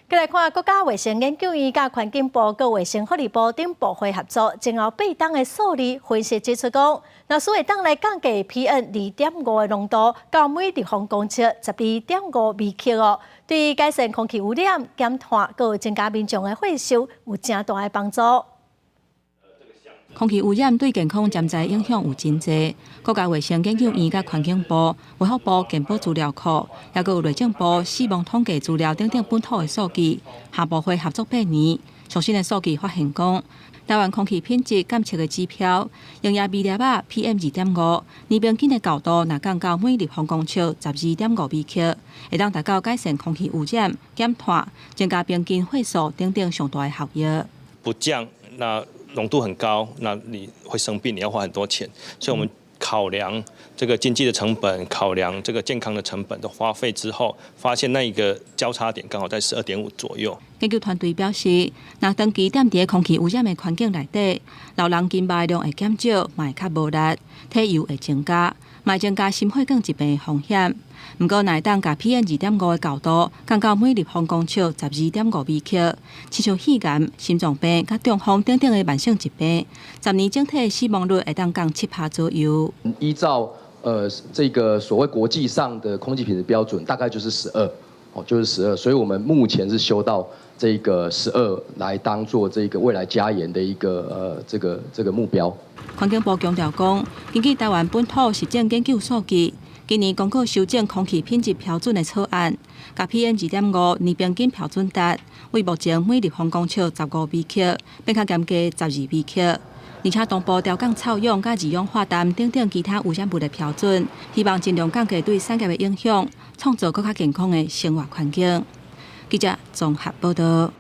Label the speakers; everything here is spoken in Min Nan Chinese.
Speaker 1: 繼來看國家衛生研究院佮環境部、閣衛生福利部等部會合作，前後八冬的數字分析指出講，若是會當來降低 PM 2.5的濃度到每立方公尺12.5微克哦，對改善空氣污染、減碳、閣增加民眾的歲數有誠大的幫助。
Speaker 2: 空氣污染對健康潛在影響有真濟。國家衛生研究院佮環境部、衛福部健保資料庫，抑閣有內政部死亡統計資料等等本土的數據，三部會合作八年，上新的數據發現講，台灣空氣品質監測的指標，溶液微粒仔 PM 2.5，年平均的高度若降到每立方公尺12.5微克，會當達到改善空氣污染、減碳、增加平均歲數等等上大的效益。
Speaker 3: 不降，那濃度很高，那你會生病，你要花很多錢，所以我們考量這個經濟的成本，考量這個健康的成本的花費之後，發現那一個交叉點剛好在12.5左右。
Speaker 2: 研究團隊表示，若長期踮佇空氣污染的環境內底，老人筋肉量會減少，嘛會較無力，體油會增加，嘛會增加心血管疾病的風險。毋過，若會當共 PM 2.5的高度降到每立方公尺12.5微克，親像肺癌、心臟病、佮中風等等的慢性疾病，10年整體死亡率會當降7%左右。
Speaker 4: 依照這個所謂國際上的空氣品質標準，大概就是十二，哦，就是十二，所以我們目前是修到這個十二來當做這個未來加嚴的一個這個目標。
Speaker 2: 環境部強調講，根據台灣本土實證研究數據，今年公告修正空氣品質標準的草案，共 PM 2.5年平均標準值，為目前每立方公尺15微克，變較嚴格12微克。而且同步調降臭氧佮二氧化氮等等其他污染物的標準，希望盡量降低對產業的影響，創造閣較健康的生活環境。記者綜合報道。